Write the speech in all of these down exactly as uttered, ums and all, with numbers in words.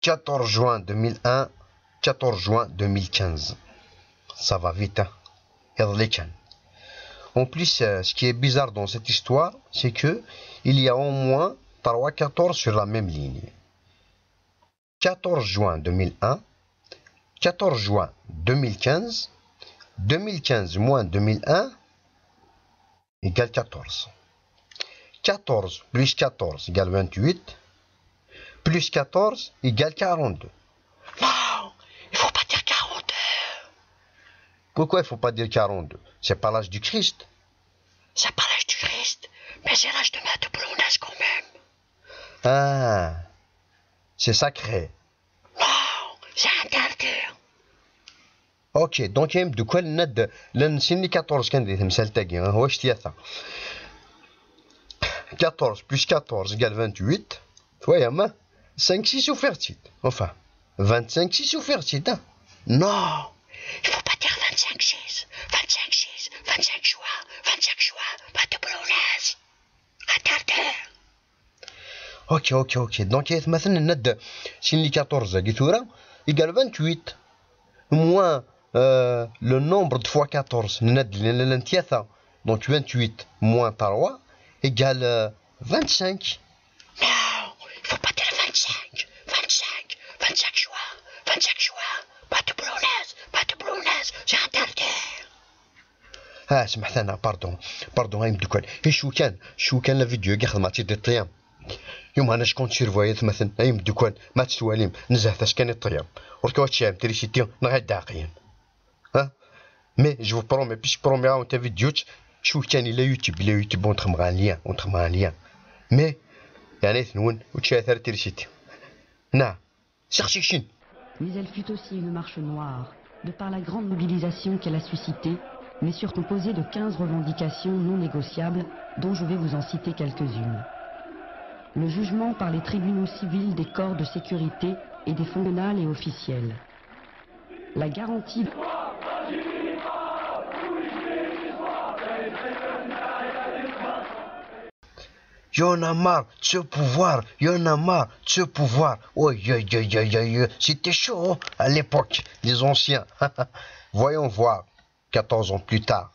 quatorze juin deux mille un, quatorze juin deux mille quinze. Ça va vite, hein. Iḍelli kan. En plus, euh, ce qui est bizarre dans cette histoire, c'est que il y a au moins trois quatorze sur la même ligne. Quatorze juin deux mille un, quatorze juin deux mille quinze, deux mille quinze moins deux mille un égale quatorze. Quatorze plus quatorze égale vingt-huit, plus quatorze égale quarante-deux. Non, il faut pas dire quarante-deux. Pourquoi il faut pas dire quarante-deux ? C'est pas l'âge du Christ. C'est pas l'âge du Christ, mais c'est l'âge de Maître Boulonnais quand même. Ah, c'est sacré. Non, c'est interdit. Ok, donc, imeddukal, nenna-d llan sin n quatorze kan di temsalt-agi, ah, wac tyata. Quatorze plus quatorze égale vingt-huit. Twayam, hein ? Cinq six ufiɣ-tt-id. Enfin, vingt-cinq six ufiɣ-tt-id, hein ? Non, il faut pas dire vingt-cinq six. Vingt-cinq six, vingt-cinq juin, vingt-cinq juin, Maître Boulonnais. Interdit. Ok, ok, ok. Donc, aytmaten, nenna-d sin n quatorze-agi tura, égale vingt-huit. Moins, euh, le nombre de fois quatorze, nenna-d llan tyata. Donc, vingt-huit moins trois égale, euh, vingt-cinq. Non, il faut pas dire vingt-cinq. Vingt-cinq, vingt-cinq juin, vingt-cinq juin. Pas de Boulonnais, pas de Boulonnais, c'est interdit. Ah, smeḥt-aneɣ, pardon. Pardon, ay imdukal. Eh, cwiya kan, cwiya kan la vidéo-agi xedmeɣ-tt-id i ṭṭyam. Yuma, anac kon survoy atmaten, ay imdukal, ma tettwalim, nezhet-as kan i ṭṭyam. Ur kem-tecɛim trisiti, neɣ ay d-ɛqiyen. Ha? Mais, je vous promets, puis je promets, on ta vidéo, cwiya kan, ila YouTube, ila YouTube, on t-xedmeɣ en lien, on t-xedmeɣ en lien. Mais, yeɛni, ayt-nwen, ur tecɛit ara trisiti. Na. Sixsikcin. Mais elle fut aussi une marche noire, de par la grande mobilisation qu'elle a suscitée, mais surtout composée de quinze revendications non négociables, dont je vais vous en citer quelques-unes. Le jugement par les tribunaux civils des corps de sécurité et des fonctionnaires et officiels. La garantie Y'en a marre de ce pouvoir, y'en a marre de ce pouvoir. Aïe, aïe, aïe, aïe, aïe, aïe. C'était chaud, hein, à l'époque, les anciens. Voyons voir, quatorze ans plus tard.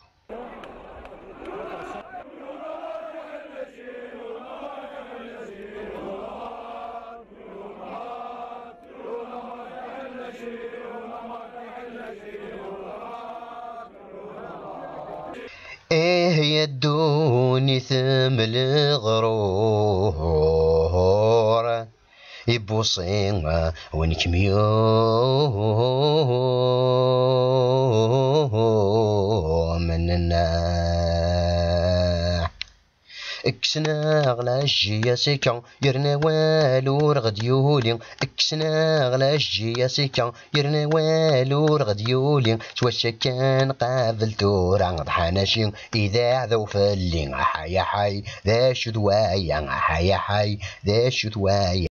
Ih, ya ddunit m leɣrur, ibuṣi win kem-yumnen. Kksen-aɣ lɛejji asika, yerna awal ur ɣ-d-yuli. Kksen-aɣ lɛejji asika, yerna awal ur ɣ-d-yuli. S wacu akka nqabel tura d ḥanaci, i d aɛdaw fell-i, aḥay, aḥay, d acu d waya, aḥay, aḥay, d acu d waya.